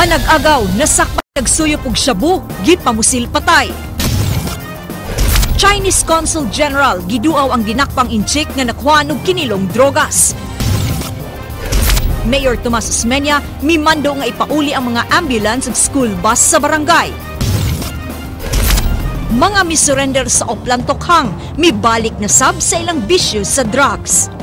Manag-agaw, nasakpan nagsuyop og shabu, gipamusil patay. Chinese Consul General giduaw ang dinakpang inchik nga nakuhaan og kinilong drogas. Mayor Tomas Osmeña mimando nga ipauli ang mga ambulance ug school bus sa barangay. Mga misurrender sa Oplan Tokhang, mibalik na sab sa ilang bisyo sa drugs.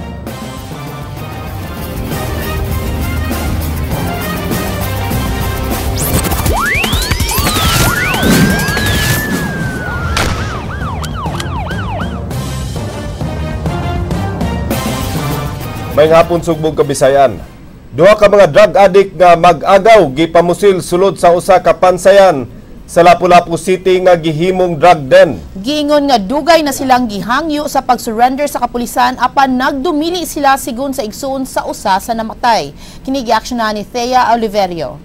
May hapon sugbong Kabisayan. Duha ka mga drug addict nga mag-agaw gipamusil sulod sa usa ka pansayan sa Lapu-Lapu City nga gihimong drug den. Giingon nga dugay na silang gihangyo sa pag-surrender sa kapulisan apan nagdumili sila sigon sa igsuon sa usa sa namatay. Kini giaksyonan ni Thea Oliverio.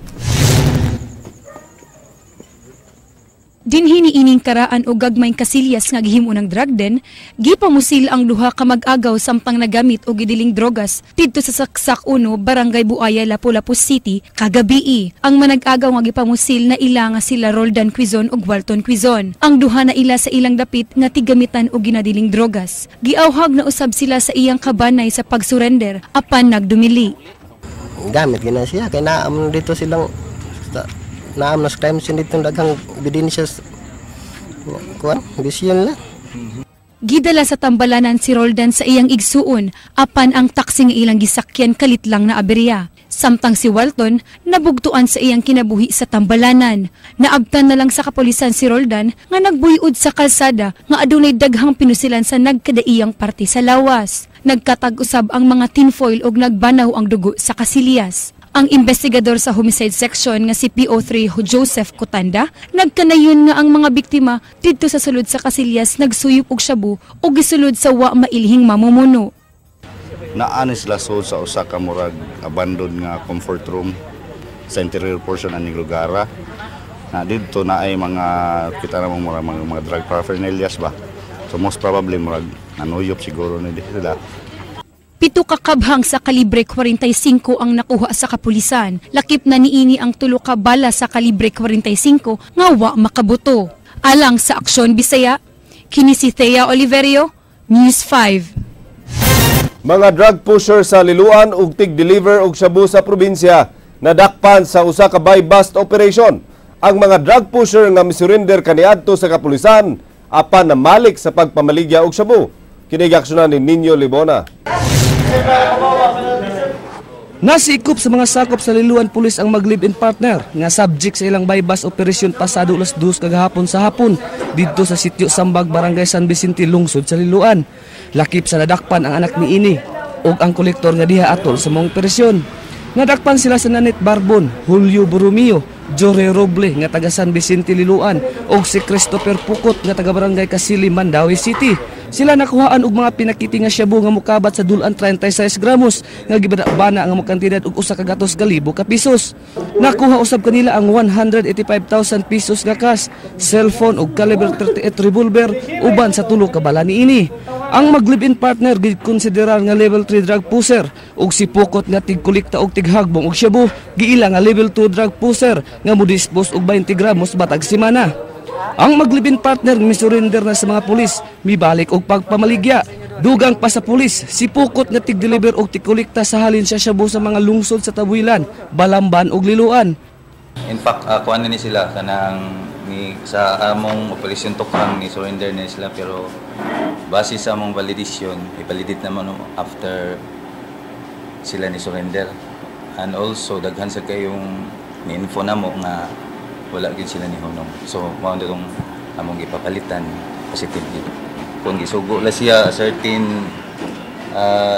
Dinhi niining karaan og gagmayng kasilyas nga gihimo ng drug den, gipamusil ang duha ka mag-agaw samtang nagamit og gidiling drogas didto sa Saksak 1, Barangay Buaya, Lapu-Lapu City kagabii. Ang manag-agaw nga gipamusil na ila nga sila Roldan Quizon ug Walton Quizon. Ang duha na ila sa ilang dapit nga tigamitan og ginadiling drogas. Giawhag na usab sila sa iyang kabanay sa pagsurrender apan nagdumili. Gamit gina siya kay naam dito silang naam na crime scene dito daghang ebidensya kuan bisyon la. Gidala sa tambalanan si Roldan sa iyang igsuon apan ang taksi nga ilang gisakyan kalit lang na aberya. Samtang si Walton nabugtuan sa iyang kinabuhi sa tambalanan. Naabtan na lang sa kapulisan si Roldan nga nagbuyod sa kalsada nga adunay daghang pinusilan sa nagkadaiyang parte sa lawas. Nagkatag-usab ang mga tinfoil ug nagbanaw ang dugo sa kasilyas. Ang investigador sa homicide section nga si PO3 Joseph Cotanda nagkanayon nga ang mga biktima didto sa sulod sa kasilyas nagsuyop og shabu o gisulod sa wa mailhing mamumuno. Naani sila sud sa usa ka murag abandoned nga comfort room sa interior portion aning lugara. Na didto na ay mga kita na murag mga drug paraphernalias ba. So most probably murag nanuyop siguro ni sila. 7 ka kabhang sa kalibre 45 ang nakuha sa kapulisan. Lakip na niini ang 3 ka bala sa kalibre 45 nga wa makabuto. Alang sa Aksyon Bisaya, kini si Thea Oliverio, News 5. Mga drug pusher sa Liloan ug tig-deliver og shabu sa probinsya nadakpan sa usa ka buy-bust operation. Ang mga drug pusher nga misurrender kaniadto sa kapulisan apan namalik sa pagpamaligya og shabu. Kini giaksyonan ni Nino Libona. Nasikop sa mga sakop sa Liloan Police ang mag-live-in partner nga subject sa ilang buy-bust operation pasado alas 2 kagahapon sa hapon didto sa sitio Sambag, Barangay San Vicente, lungsod sa Liloan. Lakip sa nadakpan ang anak ni ini ug ang kolektor nga diha atol sa mong operasyon. Nadakpan sila sa Nanit Barbon, Julio Borromeo, Jore Roble nga taga San Vicente, Liloan ug si Christopher Pukot nga taga Barangay Kasili, Mandaue City. Sila nakuhaan og mga pinakiti nga shabu nga mokabat sa dulan 36 gramos nga gibana nga mokantidad og 100,000 ka pesos. Nakuha usab kanila ang 185,000 pesos nga cash, cellphone ug caliber 38 revolver uban sa tulo ka bala niini. Ang mag-live-in partner gikonsiderar nga level 3 drug pusher ug si Pukot nga tigkolekta og tighagbong og shabu giila nga level 2 drug pusher nga modispose og 20 gramos batag semana. Ang mag-live-in partner misurrender na sa mga pulis, mibalik og pagpamaligya. Dugang pa sa pulis, si Pukot nga tig-deliver og tigkolekta sa halin sa shabu sa mga lungsod sa Tabuilan, Balamban ug Liloan. In fact, kuan ni sila kanang ni sa among operation Tokhang ni surrender na sila, pero base sa among validation, i-validate naman after sila ni surrender. And also daghan sa kayong ni-info namo nga wala gid sila ni hunong. So mao na tong among gipapalitan positive gid. Kung gisugo la siya certain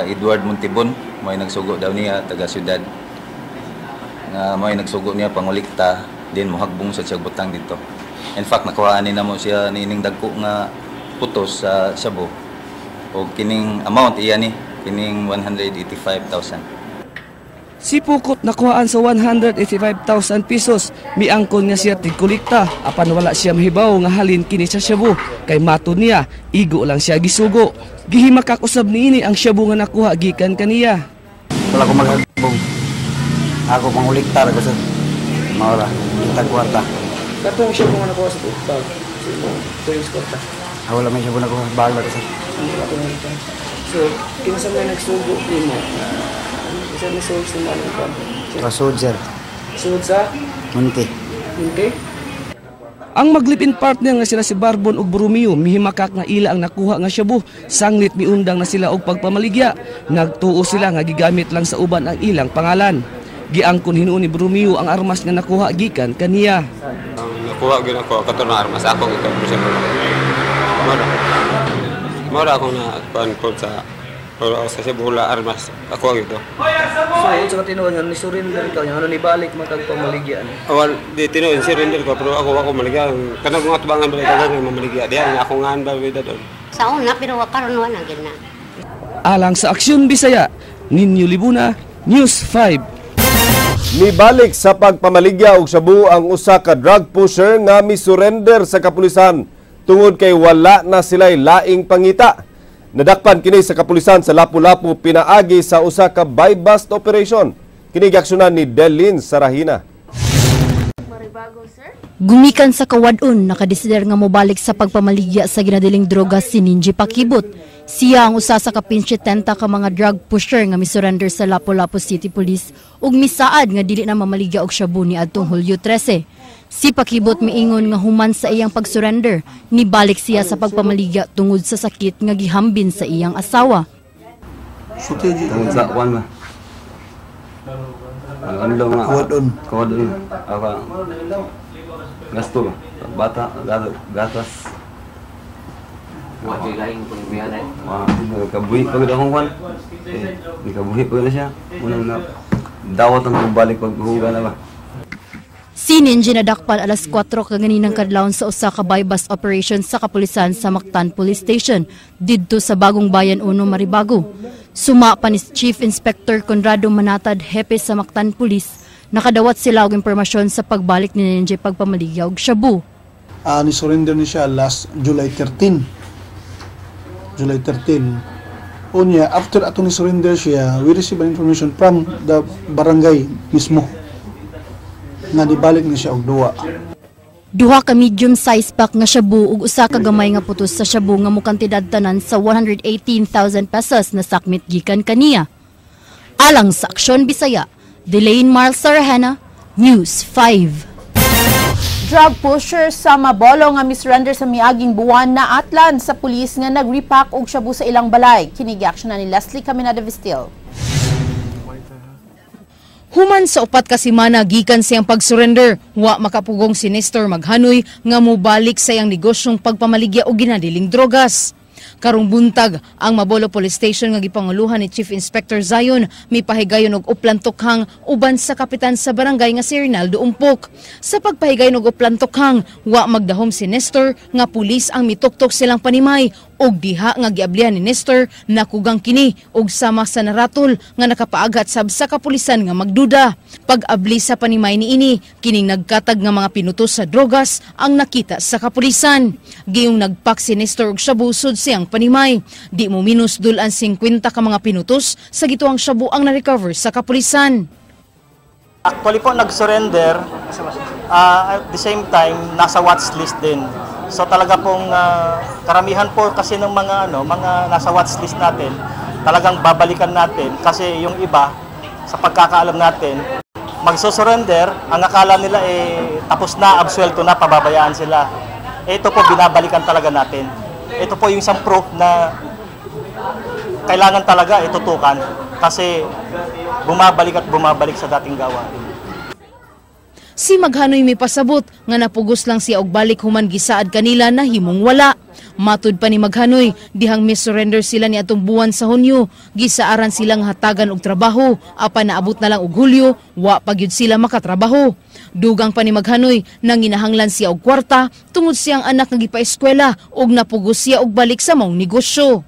Edward Montibon, may nagsugo daw niya taga siyudad. Nga may nagsugo niya pangulikta din mohagbong sa siyang butang dito. In fact, nakuhaan ni namo siya niining dagko nga putos sa shabu. Og kining amount iya ni kining 185,000. Si Pukot nakuhaan sa 185,000 pesos. Miangkon nga siya tigkolekta apan wala siya mahibaw nga halin kini sa shabu kay matud niya igo lang siya gisugo. Gihimakak usab niini ang shabu nga nakuha gikan kaniya. Wala ko maghagbong. Ako pangulikta ra ko sir. Maura, kita kwarta. Katong siya kung nakuha sa bag, sa kwarta. Wala man siya po nakuha sa bag na sir. So, kinsa may nagsugo nimo? Kinsa may source nimo anong kwan? Kasud sir. Sugod sa? Munti. Munti? Ang mag-live-in partner nga sila si Barbon ug Borromeo mihimakak nga ila ang nakuha nga shabu, sanglit miundang na sila og pagpamaligya. Nagtuo sila nga gigamit lang sa uban ang ilang pangalan. Giangkon hinuon ni Borromeo ang armas nga nakuha gikan kaniya. Ang nakuha gyud ako kato na armas ako ito siya. Mora ako na kuan ko sa pero sa Cebu armas ako ito. So, sa katinuan nga ni surrender ka ano ni balik man kag pamaligyan. Awal di tinuod surrender ko pero ako ako maligya. Kanang mga tubangan balik ka mamaligya diha nga ako ngan ba bida doon. Sa una pero karon wala gyud na. Alang sa Aksyon Bisaya, Ninyo Libuna, News 5. Nibalik sa pagpamaligya og shabu ang usa ka drug pusher nga misurrender sa kapulisan tungod kay wala na sila'y laing pangita. Nadakpan kini sa kapulisan sa Lapu-Lapu pinaagi sa usa ka buy-bust operation. Kini giaksyonan ni Delin Sarahina. Gumikan sa kawadon, nakadesider nga mobalik sa pagpamaligya sa ginadiling droga si Ninji Pakibot. Siya ang usa sa kapin 70 ka mga drug pusher nga misurrender sa Lapu-Lapu City Police ug misaad nga dili na mamaligya og shabu ni adtong Hulyo 13. Si Pakibot miingon nga human sa iyang pagsurrender, nibalik siya sa pagpamaligya tungod sa sakit nga gihambin sa iyang asawa. Tungod sa kuan ba? Ano lang nga? Kawadon. Kawadon. Ako gasto ba? Bata, gatas. Wah, kabuhi pag akong kuan. Eh, kabuhi pag na siya. Unang na dawat ang balik pag huga na ba. Si Ninji nadakpan alas 4 kaganinang kadlawon sa usa ka buy-bust operation sa kapulisan sa Mactan Police Station didto sa Bagong Bayan 1, Maribago. Suma pa ni Chief Inspector Conrado Manatad, hepe sa Mactan Police, nakadawat sila og impormasyon sa pagbalik ni Ninji pagpamaligya og shabu. Ni-surrender ni siya last July 13. July 13. Unya, after ato ni surrender siya, we receive an information from the barangay mismo nga nibalik ni siya og duwa. Duha ka medium size pack nga shabu ug usa ka gamay nga putos sa shabu nga mokantidad tanan sa 118,000 pesos na sakmit gikan kaniya. Alang sa Aksyon Bisaya, Delaine Marl Sarahena, News 5. Drug pusher sa Mabolo nga misurrender sa miaging buwan na atlan sa pulis nga nag-repack og shabu sa ilang balay. Kini giaksyonan ni Leslie Caminada Vistil. Human sa 4 ka semana gikan siyang pag-surrender, wa makapugong si Nestor Maghanoy nga mobalik sa iyang negosyong pagpamaligya og ginadiling drogas. Karong buntag, ang Mabolo Police Station nga gipanguluhan ni Chief Inspector Zion mipahigayon og Oplan Tokhang uban sa kapitan sa barangay nga si Rinaldo Umpok. Sa pagpahigayon og Oplan Tokhang, wa magdahom si Nestor nga pulis ang mitoktok silang panimay og diha nga giablihan ni Nestor nakugang kini og sama sa naratol nga nakapaagat sab sa kapulisan nga magduda. Pag-abli sa panimay niini, kining nagkatag nga mga pinutos sa drogas ang nakita sa kapulisan. Giyong nagpak si Nestor og shabu sud siyang panimay. Di mo minus dulan 50 ka mga pinutos sa gituang shabu ang na-recover sa kapulisan. Actually po nag-surrender, at the same time nasa watch list din. So talaga pong karamihan po kasi ng mga mga nasa watch list natin, talagang babalikan natin kasi yung iba sa pagkakaalam natin, magsusurrender, ang akala nila eh tapos na, absuelto na, pababayaan sila. Ito po binabalikan talaga natin. Ito po yung isang proof na kailangan talaga itutukan kasi bumabalik at bumabalik sa dating gawain. Si Maghanoy may pasabot nga napugos lang siya og balik human gisaad kanila na himong wala. Matud pa ni Maghanoy, dihang misurrender sila ni atong buwan sa Hunyo. Gisaaran silang hatagan og trabaho, apan naabot na lang og Hulyo, wa pa gyud sila makatrabaho. Dugang pa ni Maghanoy, nanginahanglan siya og kwarta tungod siyang anak nga gipaeskwela og napugos siya og balik sa maong negosyo.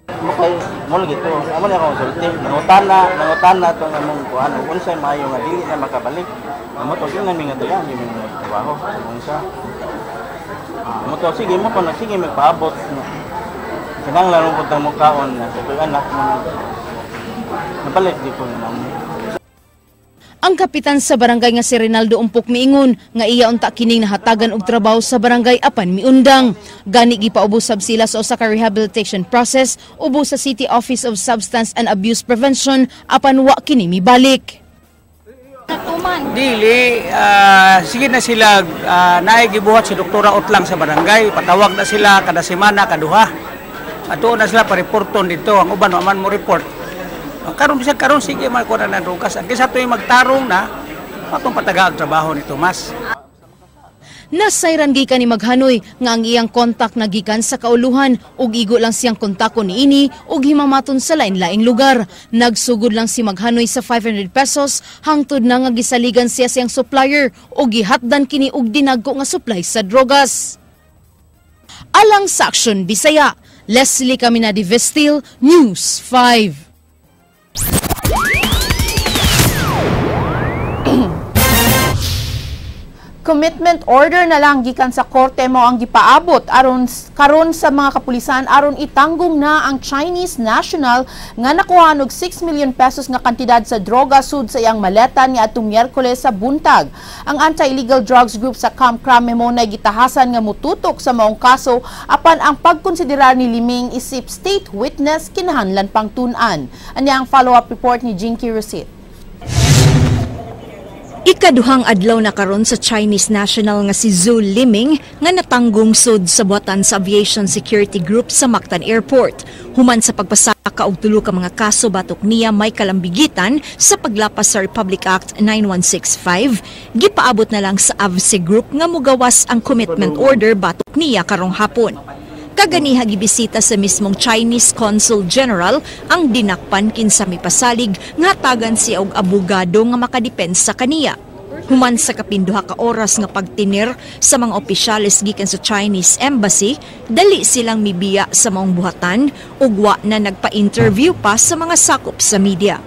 Okay, mo lagi to. Amo na akong sulti. Nangutana tong among kuan unsay maayo nga dili na makabalik. Amo to gyud nami nga dayan yung trabaho unsa. Amo to sige mo pa sige magpaabot. Kinahanglan mo pud mo kaon na sa anak mo. Nabalik di ko na. Ang kapitan sa barangay nga si Rinaldo Umpok miingon nga iya unta kining nahatagan og trabaho sa barangay apan miundang. Gani gipaubos sab sila sa usa ka rehabilitation process ubos sa City Office of Substance and Abuse Prevention apan wa kini mibalik. Dili, sige na sila, naay gibuhat si Doktora Otlang sa barangay, patawag na sila kada semana, kaduha. Ato na sila pareporton dito, ang uban man mo report. Karon bisag karon sige man ko na ng rugas. Ang kaysa tuwing magtarong na, patong pataga ang trabaho ni Tomas. Nasayran gikan ni Maghanoy nga ang iyang kontak na gikan sa kauluhan ug igo lang siyang kontako niini ug himamaton sa lain-laing lugar. Nagsugod lang si Maghanoy sa 500 pesos hangtod na nga gisaligan siya siyang supplier ug gihatdan kini og dinagko nga supply sa drogas. Alang sa Aksyon Bisaya, Leslie Caminadi Vestil, News 5. Commitment order na lang gikan sa korte mo ang gipaabot aron karon sa mga kapulisan aron itanggong na ang Chinese national nga nakuha og 6 million pesos nga kantidad sa droga sud sa iyang maleta niadtong Miyerkules sa buntag. Ang Anti-Illegal Drugs Group sa Camp Crame mo na gitahasan nga mututok sa maong kaso apan ang pagkonsiderar ni Liming isip state witness kinahanglan pang tun-an. Anya ang follow-up report ni Jinky Rosit. Ikaduhang adlaw na karon sa Chinese national nga si Zhu Liming nga natanggong sud sa buhatan sa Aviation Security Group sa Mactan Airport. Human sa pagpasaka og tulo ka mga kaso batok niya may kalambigitan sa paglapas sa Republic Act 9165, gipaabot na lang sa AVSE Group nga mugawas ang commitment order batok niya karong hapon. Kaganiha gibisita sa mismong Chinese Consul General ang dinakpan kinsa mipasalig nga hatagan siya og abogado nga makadepensa kaniya. Human sa kapinduha ka oras nga pagtinir sa mga opisyales gikan sa Chinese Embassy, dali silang mibiya sa maong buhatan ug wa na nagpa-interview pa sa mga sakop sa media.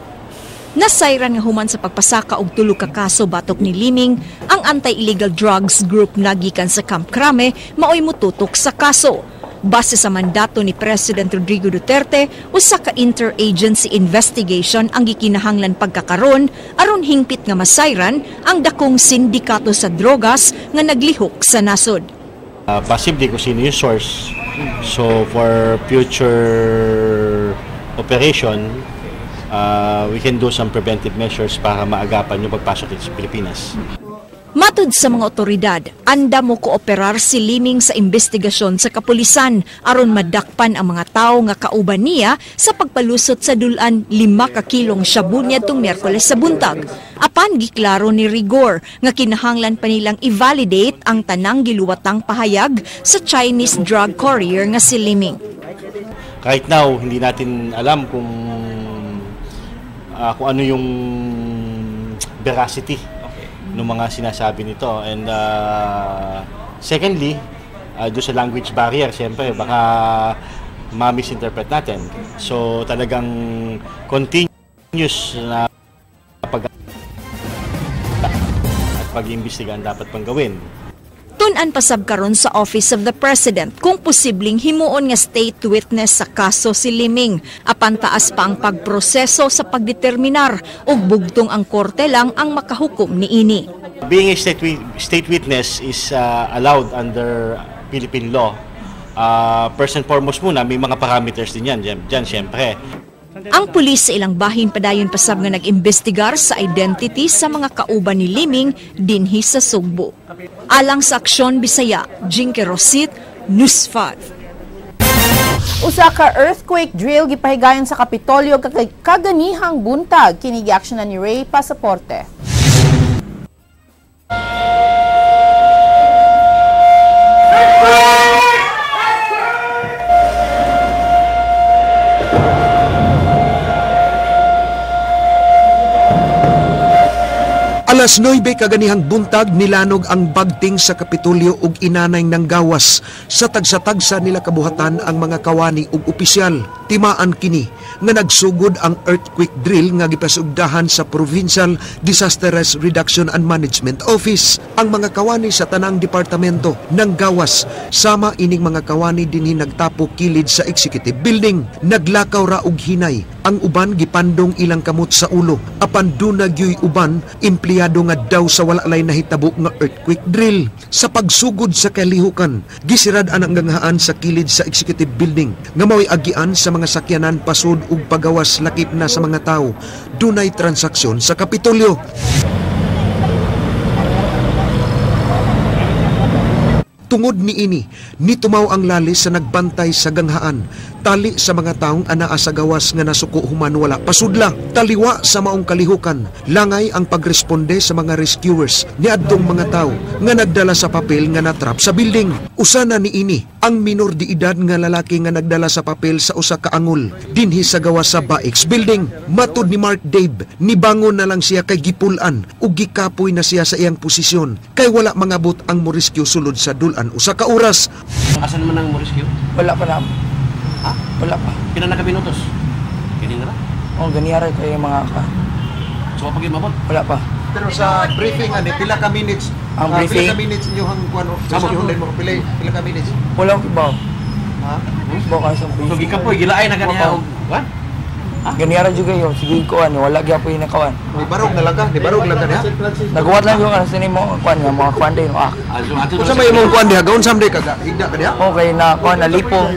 Nasayran nga human sa pagpasaka og tulo ka kaso batok ni Liming, ang Anti-Illegal Drugs Group na gikan sa Camp Crame maoy mututok sa kaso. Base sa mandato ni President Rodrigo Duterte, usa ka interagency investigation ang gikinahanglan pagkakaron aron hingpit nga masayran ang dakong sindikato sa drogas nga naglihok sa nasod. Possibly kung sino yung source. So for future operation, we can do some preventive measures para maagapan yung pagpasok dito sa Pilipinas. Matud sa mga otoridad, anda mo kooperar si Liming sa investigasyon sa kapulisan aron madakpan ang mga tao nga kauban niya sa pagpalusot sa dulan 5 ka kilong shabu niadtong Miyerkules sa buntag. Apan giklaro ni Rigor nga kinahanglan pa nilang i-validate ang tanang giluwatang pahayag sa Chinese drug courier nga si Liming. Right now, hindi natin alam kung ano yung veracity ng mga sinasabi nito. And secondly, doon sa language barrier, siyempre baka ma-misinterpret natin. So talagang continuous na pag-iimbestigahan dapat pang gawin. Tun-an pasab karon sa Office of the President kung posibleng himuon nga state witness sa kaso si Liming. Apan taas pa ang pagproseso sa pagdeterminar ug bugtong ang korte lang ang makahukom niini. Being a state witness is allowed under Philippine law. First and foremost muna, may mga parameters din yan dyan siyempre. Ang pulis sa ilang bahin padayon pasab nga nag-imbestigar sa identity sa mga kauban ni Liming dinhi sa Sugbo. Alang sa Aksyon Bisaya, Jinky Rosit, News 5. Usa ka earthquake drill gipahigayon sa Kapitolyo kaganihang buntag. Kini giaksyonan ni Ray Pasaporte. Alas 9 kaganihang buntag nilanog ang bagting sa Kapitolyo ug inanay ng gawas. Sa tagsa-tagsa nila kabuhatan ang mga kawani ug opisyal. Timaan kini nga nagsugod ang earthquake drill nga gipasugdahan sa Provincial Disaster Risk Reduction and Management Office. Ang mga kawani sa tanang departamento ng gawas sama ining mga kawani dinhi nagtapo kilid sa Executive Building. Naglakaw ra og hinay Ang uban gipandong ilang kamot sa ulo, apan duna gyuy uban empleyado nga daw sa wala lay nahitabo nga earthquake drill. Sa pagsugod sa kalihukan, gisirad-an ang ganghaan sa kilid sa executive building nga mao'y agian sa mga sakyanan pasud ug pagawas lakip na sa mga tawo. Dunay transaksyon sa Kapitolyo. Tungod niini, nitumaw ang lalis sa nagbantay sa ganghaan, tali sa mga taong anaa sa gawas nga nasuko human wala pasudla, taliwa sa maong kalihukan, langay ang pagresponde sa mga rescuers niadtong mga tawo nga nagdala sa papel nga natrap sa building. Usa na niini ang minor de edad nga lalaki nga nagdala sa papel sa usa ka angol dinhi sa gawas sa Baix Building. Matud ni Mark Dave, nibangon na lang siya kay gipul-an ug gikapoy na siya sa iyang posisyon kay wala mangabot ang mo-rescue sulod sa dulan usa ka oras. Asan man ang mo-rescue? Wala pa na. Ha? Wala pa. Pila na ka minutos? Kini na ra? Oh, ganiyara kay mga ka. So pag mabot? Wala pa. Pero sa briefing ani pila ka minutes? Ang briefing? Pila ka minutes inyo ang kuan rescue din mo pila ka minutes? Wala ko kibaw. Ha? Kibaw ka sa briefing. So gikapoy gilaay na kaniya og kuan? Ganiyara jud kayo, sige kuan, wala gyapon nakawan. Di barog na lang ka, di barog lang ka niya. Naguwat lang yung kasi nimo kuan nga mga kuan din ah. Unsa may imong kuan diha? Gaun samday ka higda ka diha? Okay na kuan nalipong.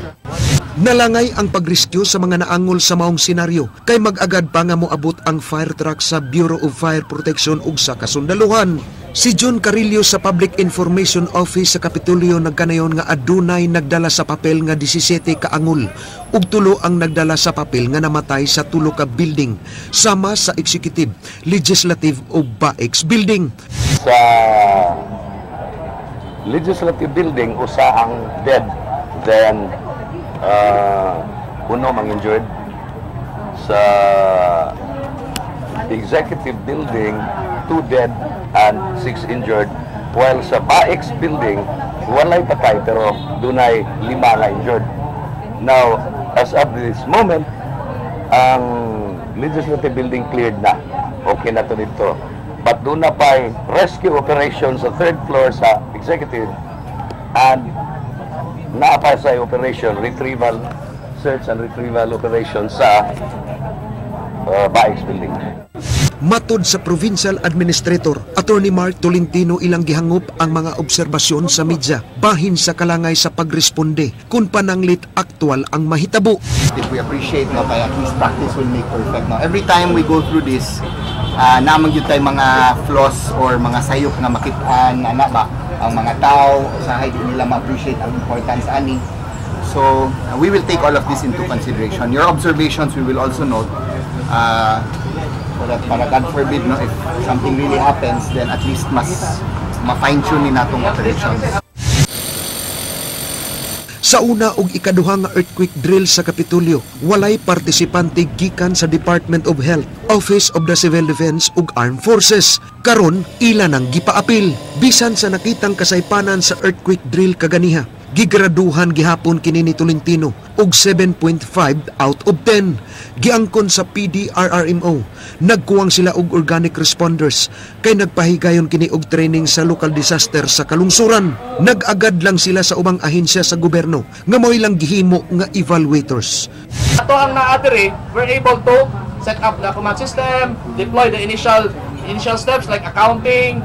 Nalangay ang pagrescue sa mga naangol sa maong senaryo kay mag-agad pa nga moabot ang fire truck sa Bureau of Fire Protection ug sa kasundaluhan. Si John Carillo sa Public Information Office sa Kapitolyo nagkanayon nga adunay nagdala sa papel nga 17 kaangol ug tulo ang nagdala sa papel nga namatay sa tulo ka building sama sa Executive, Legislative ug Baix Building. Sa Legislative Building usa ang dead, then uno mang injured. Sa Executive Building, 2 dead and 6 injured. While sa Baix Building, walay patay pero dunay 5 nga injured. Now, as of this moment, ang Legislative Building cleared na. Okay na to dito. But doon na pa'y rescue operation sa third floor sa Executive and naa pa sa operation, retrieval, search and retrieval operation sa Baix Building. Matod sa Provincial Administrator, Attorney Mark Tolentino, ilang gihangop ang mga obserbasyon sa media bahin sa kalangay sa pagresponde kung pananglit aktual ang mahitabo. If we appreciate no, kaya at least practice will make perfect. No? Every time we go through this, naman yun tayo mga flaws or mga sayop nga makitaan, ana ba, ang mga tao, usahay di nila ma-appreciate ang importance ani. So, we will take all of this into consideration. Your observations we will also note. So that para God forbid, no, if something really happens, then at least mas ma-fine-tune ni natong operations. Sa una og ikaduha nga earthquake drill sa Kapitolyo, walay partisipante gikan sa Department of Health, Office of the Civil Defense ug Armed Forces. Karon ila nang gipaapil bisan sa nakitang kasaypanan sa earthquake drill kaganiha. Gigraduhan gihapon kini ni Tolentino og 7.5 out of 10. Giangkon sa PDRRMO, nagkuwang sila og organic responders kay nagpahigayon kini og training sa local disaster sa kalungsuran. Nag-agad lang sila sa ubang ahensya sa gobyerno nga mao'y lang gihimo nga evaluators. Ato ang naadiri, we're able to set up the command system, deploy the initial steps like accounting,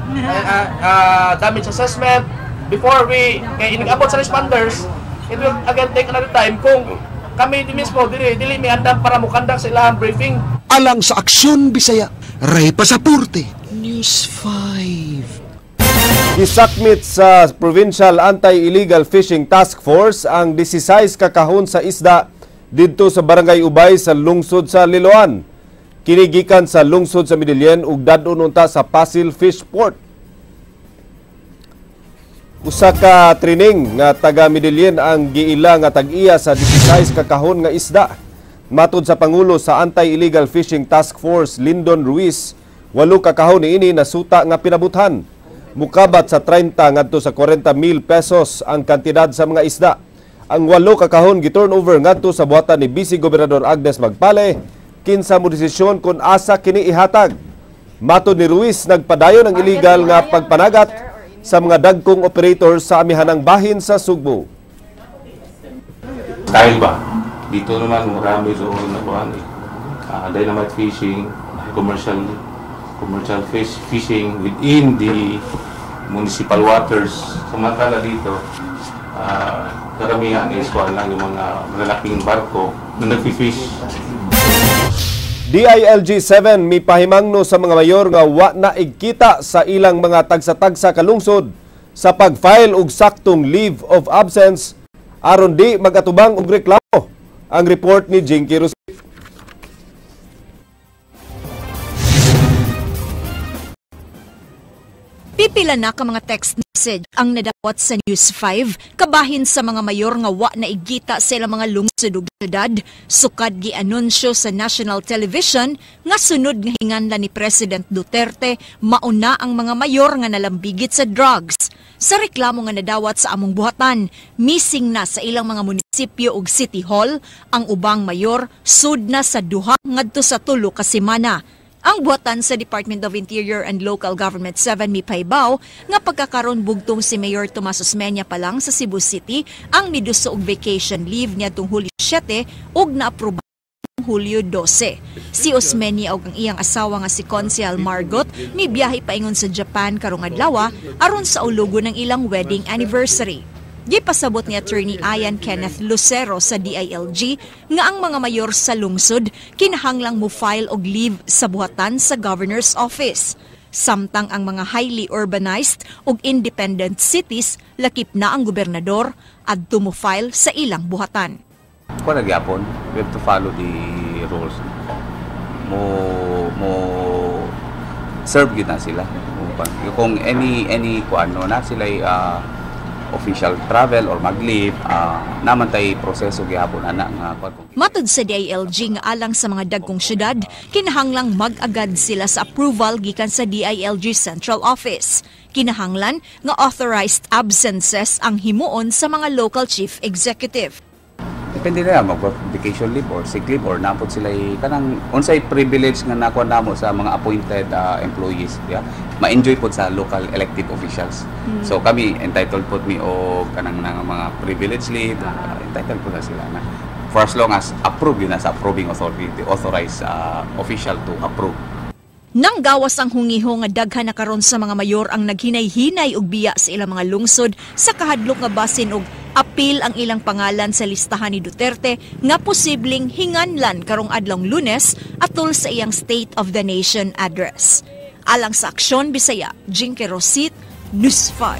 damage assessment. Before we kay inigabot sa responders, it will again take another time kung kami di mismo dili mi andam para mukandak sa ilahang briefing. Alang sa Aksyon Bisaya, Ray Pasaporte, News 5. Gisakmit sa Provincial Anti-Illegal Fishing Task Force ang 16 ka kahon sa isda didto sa Barangay Ubay sa lungsod sa Liloan. Kini gikan sa lungsod sa Medellin ug dad-on unta sa Pasil Fish Port. Usa ka trining nga taga Medellin ang giila nga tag-iya sa 16 ka kahon nga isda. Matod sa pangulo sa Anti-Illegal Fishing Task Force, Lindon Ruiz, 8 ka kahon niini nasuta nga pinabuthan. Mukabat sa 30 ngadto sa 40 mil pesos ang kantidad sa mga isda. Ang 8 ka kahon gi-turn over ngadto sa buhatan ni Vice Gobernador Agnes Magpale, kinsa mo desisyon kung asa kini ihatag. Matod ni Ruiz, nagpadayon ang illegal nga pagpanagat sa mga dagkong operator sa amihanang bahin sa Sugbo. Style ba? Dito naman marami doon na kuhan eh. dynamite fishing, commercial fishing within the municipal waters. Samantala dito, karamihan is lang yung mga malalaking barko na nagfi-fish. DILG 7 mipahimangno sa mga mayor nga wa na igkita sa ilang mga tagsa-tagsa kalungsod sa pag-file og saktong leave of absence aron di magatubang og reklamo. Ang report ni Jinky Rosit. Pipila na ka mga text message ang nadawat sa News 5 kabahin sa mga mayor nga wa na igita sa ilang mga lungsod ug syudad sukad gianunsyo sa national television nga sunod nga hinganlan ni President Duterte mauna ang mga mayor nga nalambigit sa drugs. Sa reklamo nga nadawat sa among buhatan, missing na sa ilang mga munisipyo ug city hall ang ubang mayor sud na sa 2 ngadto sa 3 ka semana. Ang buhatan sa Department of Interior and Local Government 7 mipahibaw nga pagkakaron bugtong si Mayor Tomas Osmeña pa lang sa Cebu City ang miduso og vacation leave niadtong Hulyo 7 ug naaproba Hulyo 12. Si Osmeña ug ang iyang asawa nga si Consel Margot mibiyahe paingon sa Japan karong adlaw aron sa ulugo ng ilang wedding anniversary. Gipasabot ni Attorney Ian Kenneth Lucero sa DILG nga ang mga mayor sa lungsod kinahanglang mo-file og leave sa buhatan sa Governor's Office. Samtang ang mga highly urbanized ug independent cities lakip na ang gobernador adto mo-file sa ilang buhatan. Kuan gyapon, we have to follow the rules. Mo serve gyud na sila. Kung any kuan no na sila official travel or mag-leave, naman tay proseso gihapon ana nga kuan. Matud sa DILG nga alang sa mga dagkong syudad, kinahanglang mag-agad sila sa approval gikan sa DILG Central Office. Kinahanglan nga authorized absences ang himuon sa mga local chief executive. Depende na mag-vacation leave or sick leave or napod sila kanang unsay privilege nga nakuha namo sa mga appointed employees, yeah? Ma-enjoy pod sa local elected officials. So kami entitled pod mi og kanang mga privilege leave, entitled pod na sila na. For as long as approved yun na sa approving authority, the authorized official to approve. Nang gawas ang hungiho nga daghan na karon sa mga mayor ang naghinay-hinay og biya sa ilang mga lungsod sa kahadlok nga basin og apil ang ilang pangalan sa listahan ni Duterte nga posibleng hinganlan karong adlong Lunes atol sa iyang State of the Nation address. Alang sa Aksyon Bisaya, Jinky Rosit, News 5.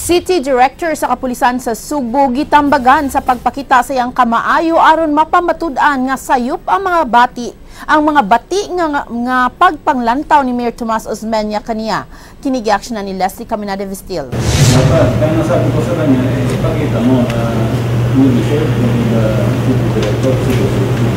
City Director sa Kapulisan sa Sugbo gitambagan sa pagpakita sa iyang kamaayo aron mapamatud-an nga sayop ang mga bati nga pagpanglantaw ni Mayor Tomas Osmeña kaniya. Kini gi-action na ni Leslie Caminada Vestil. Dapat, kaya nasabi ko sa kanya, ipakita mo na you deserve to be the City Director of Cebu City.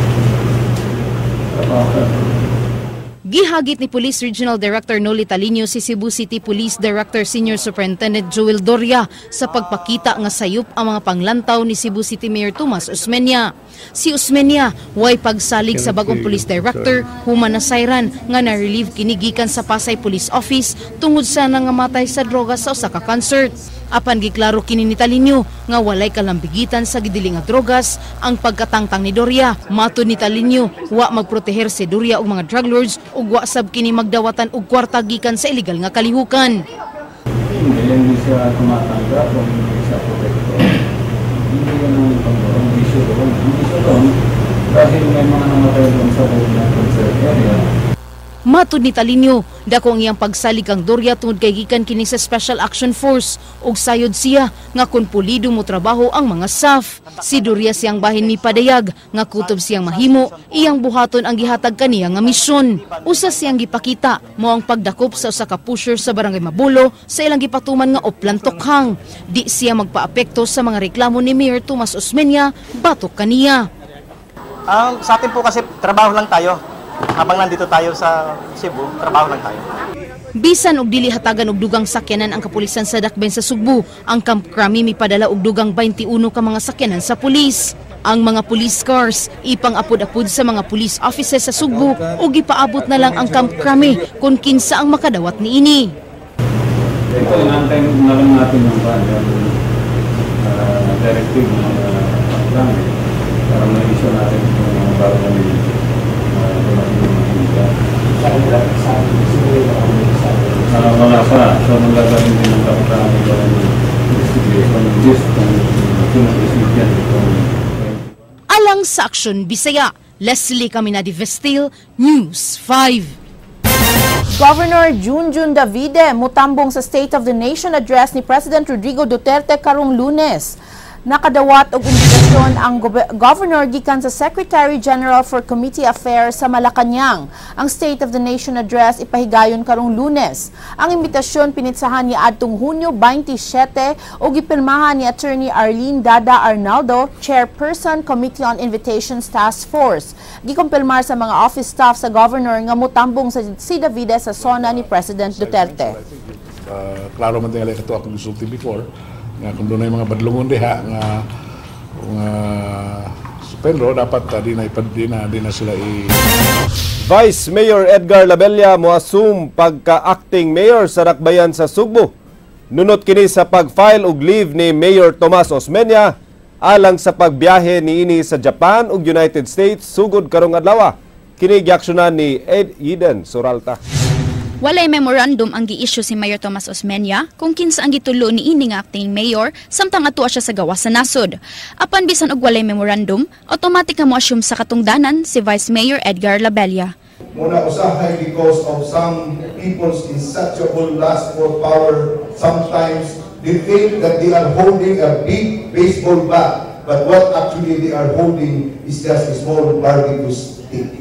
Gihagit ni Police Regional Director Noli Talino si Cebu City Police Director Senior Superintendent Joel Doria sa pagpakita nga sayop ang mga panglantaw ni Cebu City Mayor Tomas Osmeña. Si Osmeña way pagsalig sa bagong Police Director human nasayran nga na-relieve kini gikan sa Pasay Police Office tungod sa nangamatay sa droga sa usa ka concert. Apan giklaro kini ni Talino nga walay kalambigitan sa gidili nga drogas ang pagkatangtang ni Doria. Matud ni Talino, wa magproteher si Doria og mga drug lords ug wa sab kini magdawatan og kwarta gikan sa illegal nga kalihukan. Hindi siya tumatanggap o hindi siya protektor. Hindi yan ang issue doon. Ang issue doon dahil may mga namatay doon sa loob ng concert area. Matud ni Talino, dako ang iyang pagsalig kang Doria tungod kay gikan kini sa Special Action Force ug sayod siya nga kun pulido mo trabaho ang mga SAF. Si Doria siyang bahin mipadayag nga kutob siyang mahimo, iyang buhaton ang gihatag kaniya nga misyon. Usa siyang gipakita mo ang pagdakop sa usa ka pusher sa Barangay Mabulo sa ilang gipatuman nga Oplan Tokhang. Di siya magpaapekto sa mga reklamo ni Mayor Tomas Osmeña batok kaniya. Sa atin po kasi trabaho lang tayo. Habang nandito tayo sa Cebu, trabaho lang tayo. Bisan og dili hatagan og dugang sakyanan ang kapulisan sa Dakben sa Sugbo, ang Camp Crame mipadala og dugang 21 ka mga sakyanan sa pulis. Ang mga police cars ipang-apod-apod sa mga police offices sa Sugbo ug gipaabot na lang ang Camp Crame kung kinsa ang makadawat niini. Ito, inaantay na lang natin yung directive ng mga kaplan eh, para ma-issue natin itong mga bago ni dumating ng mga visa. Wala pa. So, magagawin din ng kaplan yung investigation list kung sino recipient itong. Alang sa Aksyon Bisaya, Leslie Caminadi Vestil, News 5. Governor Junjun Davide mutambong sa State of the Nation Address ni President Rodrigo Duterte karong Lunes. Nakadawat og imbitasyon ang governor gikan sa Secretary General for Committee Affairs sa Malacañang. Ang State of the Nation Address ipahigayon karong Lunes. Ang imbitasyon pinitsahan ni adtong Hunyo 27 ug gipirmahan ni Attorney Arlene Dada Arnaldo, Chairperson, Committee on Invitations Task Force. Gikumpirmar sa mga office staff sa governor nga mutambong sa si Davide sa SONA ni President Duterte. Klaro man tingali kato akong gisulti before nga kung dunay mga badlongon diha nga nga pero dapat di na sila i Vice Mayor Edgar Labella moassume pagka-acting mayor sa Dakbayan sa Sugbo. Nunot kini sa pag-file og leave ni Mayor Tomas Osmeña alang sa pagbiyahe niini sa Japan ug United States sugod karong adlaw. Kini giaksyonan ni Ed Eden Suralta. Walay memorandum ang gi-issue si Mayor Tomas Osmeña kung kinsa ang gitulo ni ini nga acting mayor samtang atua siya sa gawas sa nasod. Apan bisan og walay memorandum, automatic nga mo-assume sa katungdanan si Vice Mayor Edgar Labella. Muna usahay because of some people's insatiable lust for power, sometimes they think that they are holding a big baseball bat, but what actually they are holding is just a small barbecue stick.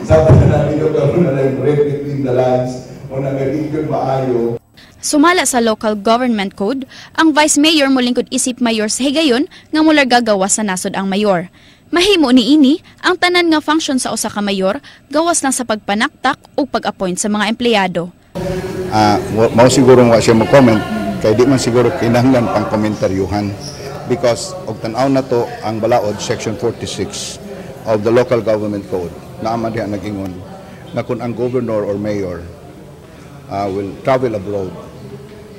Sabi na namin yung karoon na lang read between the lines o nga di yun maayo. Sumala sa local government code, ang vice mayor molingkod isip mayor sa higayon nga mularga gawas sa nasod ang mayor. Mahimo ni ini ang tanan nga function sa usa ka mayor gawas lang sa pagpanaktak o pag-appoint sa mga empleyado. Mao siguro wa siya mo-comment kay di man siguro kinahanglan pang komentaryuhan because og tan-aw na to ang balaod, Section 46 of the Local Government Code, naa man diha nag-ingon na kung ang governor or mayor will travel abroad,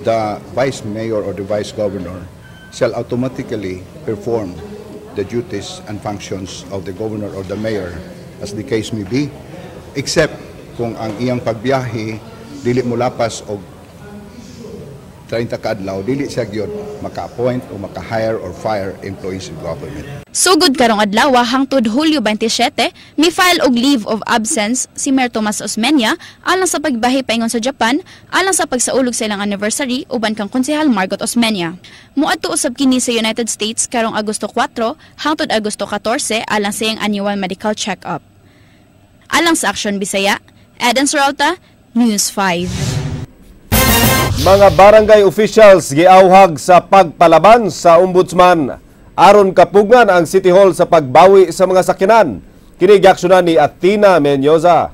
the vice mayor or the vice governor shall automatically perform the duties and functions of the governor or the mayor, as the case may be, except kung ang iyang pagbiyahe dili mo lapas og 30 ka adlaw, dili siya gyud maka-appoint o maka-hire or fire employees of government. Sugod karong adlaw hangtod Hulyo 27, mi-file og leave of absence si Mayor Tomas Osmeña alang sa pagbiyahe paingon sa Japan alang sa pagsaulog sa ilang anniversary uban kang Konsehal Margot Osmeña. Muadto usab kini sa United States karong Agosto 4 hangtod Agosto 14 alang sa iyang annual medical check-up. Alang sa Aksyon Bisaya, Eden Seralta, News 5. Mga barangay officials giawhag sa pagpalaban sa ombudsman aron kapugngan ang City Hall sa pagbawi sa mga sakyanan. Kini giaksyonan ni Athena Menyoza.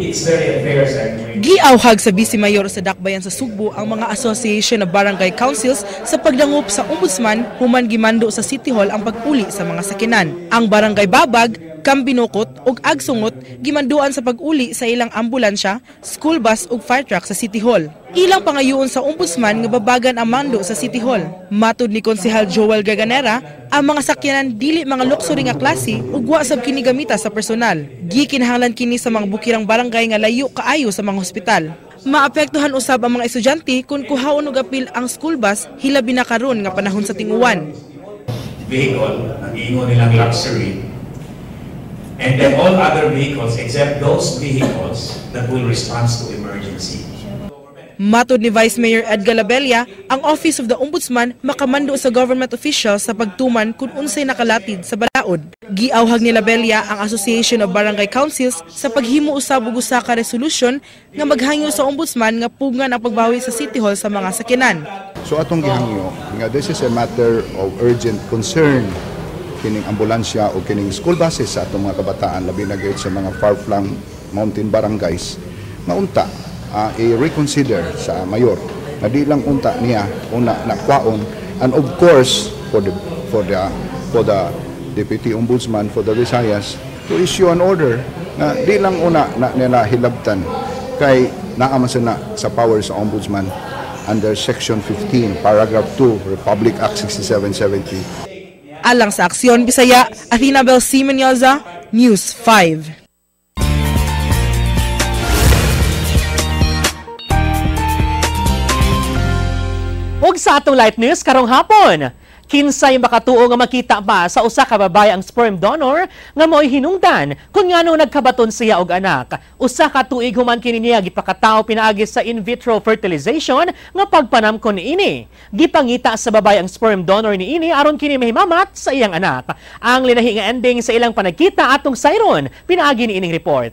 It's very unfair, sir. Giawhag sa Vice Mayor sa Dakbayan sa Sugbo ang mga Association of Barangay Councils sa pagdangup sa ombudsman human gimando sa City Hall ang pag-uli sa mga sakyanan. Ang Barangay Babag, Cambinocot ug Agsungot gimanduan sa pag-uli sa ilang ambulansya, school bus ug fire truck sa City Hall. Ilang pangayoon sa ombudsman nga babagan ang mando sa City Hall. Matud ni Konsehal Joel Gaganera, ang mga sakyanan dili mga luxury nga klase ug wa sab kini gamita sa personal. Gikinahanglan kini sa mga bukirang barangay nga layo kaayo sa mga hospital. Maapektuhan usab ang mga estudyante kung kuhaon og apil ang school bus, hilabi na karon nga panahon sa tinguwan. Vehicle, ang giingon nilang luxury, and then all other vehicles except those vehicles that will respond to emergency. Matod ni Vice Mayor Edgar Labella, ang Office of the Ombudsman makamando sa government officials sa pagtuman kung unsay nakalatid sa balaod. Giawhag ni Labella ang Association of Barangay Councils sa paghimo usab og usa ka resolution nga maghangyo sa ombudsman nga pugngan ang pagbawi sa City Hall sa mga sakyanan. So atong gihangyo nga this is a matter of urgent concern kining ambulansya o kining school buses sa atong mga kabataan, labi na gyud sa mga far-flung mountain barangays, nga unta i-reconsider sa mayor nga di lang unta niya una na kwaon, and of course for the deputy ombudsman for the Visayas to issue an order na di lang una na nila hilabtan kay naa man sa na sa power sa ombudsman. under Section 15, Paragraph 2, Republic Act 6770. Alang sa Aksyon Bisaya, Athena Bel C. Mendoza, News 5. Ug sa atong light news karong hapon, kinsay makatuo nga makita ba sa usa ka babae ang sperm donor nga mo'y hinungdan kung nganong nagkabaton siya og anak. Usa ka tuig human kini niya gipakatawo pinaagi sa in vitro fertilization nga pagpanamkon niini. Gipangita sa babae ang sperm donor niini aron kini mahimamat sa iyang anak. Ang linahi nga ending sa ilang panagkita atong sayron pinaagi niining report.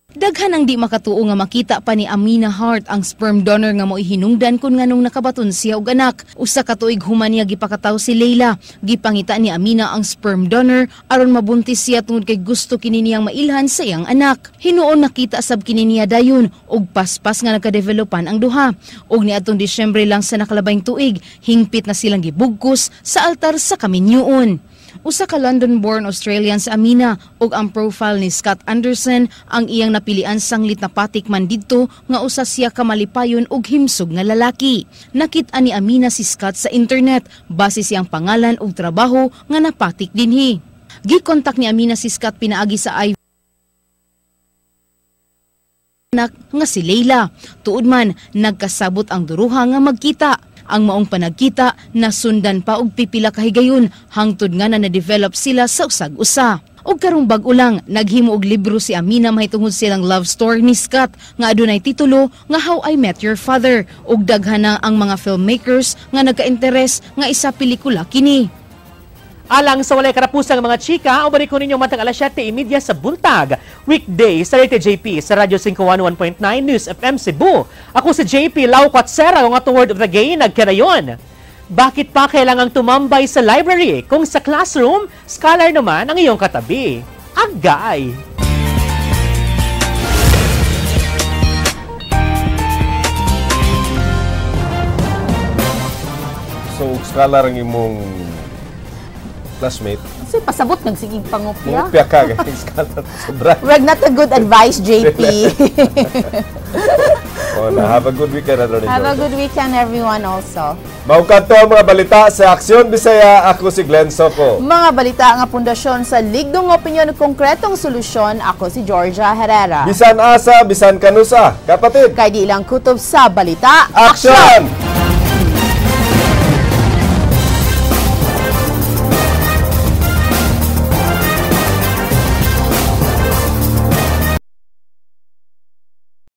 Daghan ang di makatuo nga makita pa ni Amina Hart ang sperm donor nga mo'y hinungdan kung nganong nakabaton siya og anak. Usa ka tuig human niya gipakataw si Leila. Gipangita ni Amina ang sperm donor aron mabuntis siya tungod kay gusto kini niyang mailhan sa iyang anak. Hinuon nakita sab kini niya dayon og paspas nga nagkadevelopan ang duha. Og niadtong Disyembre lang sa nakalabayng tuig, hingpit na silang gibugkos sa altar sa kaminyuon. Usa ka London-born Australian sa Amina ug ang profile ni Scott Anderson ang iyang napilian sanglit na patik man didto nga usa siya ka malipayon ug himsog nga lalaki. Nakit-an ni Amina si Scott sa internet base siyang pangalan ug trabaho nga napatik dinhi. Gikontak ni Amina si Scott pinaagi sa anak nga si Leila. Tuod man nagkasabot ang duruha nga magkita. Ang maong panagkita nasundan pa og pipila ka higayon hangtod nga na na-develop sila sa usag-usa. Og karong bag-o lang naghimo og libro si Amina mahitungod silang love story ni Scott nga adunay titulo nga How I Met Your Father ug daghan na ang mga filmmakers nga nagka-interes nga isa pelikula kini. Alang sa walay karapusang mga chika, ubalik ko ninyo matang alas 7:30 sa buntag. Weekday sa Rete JP sa Radyo 511.9 News FM Cebu. Ako si JP Lau Kwatsera, ang atong word of the day, nagkarayon. Bakit pa kailangang tumambay sa library kung sa classroom, scholar naman ang iyong katabi? Agay! So, scholar ang imong classmate. So, pasabot, nagsigig pangupya. Mungupya ka, guys. Sobra. Well, not a good advice, JP. Oh, na, have a good weekend, Attorney. Have a good weekend, everyone, also. Maukanto ang mga balita sa Aksyon Bisaya. Ako si Glenn Soco. Mga balita nga pundasyon sa ligdong opinyon ug konkretong solusyon. Ako si Georgia Herrera. Bisan asa, bisan kanusa. Kapatid. Kay di ilang kutob sa balita. Aksyon!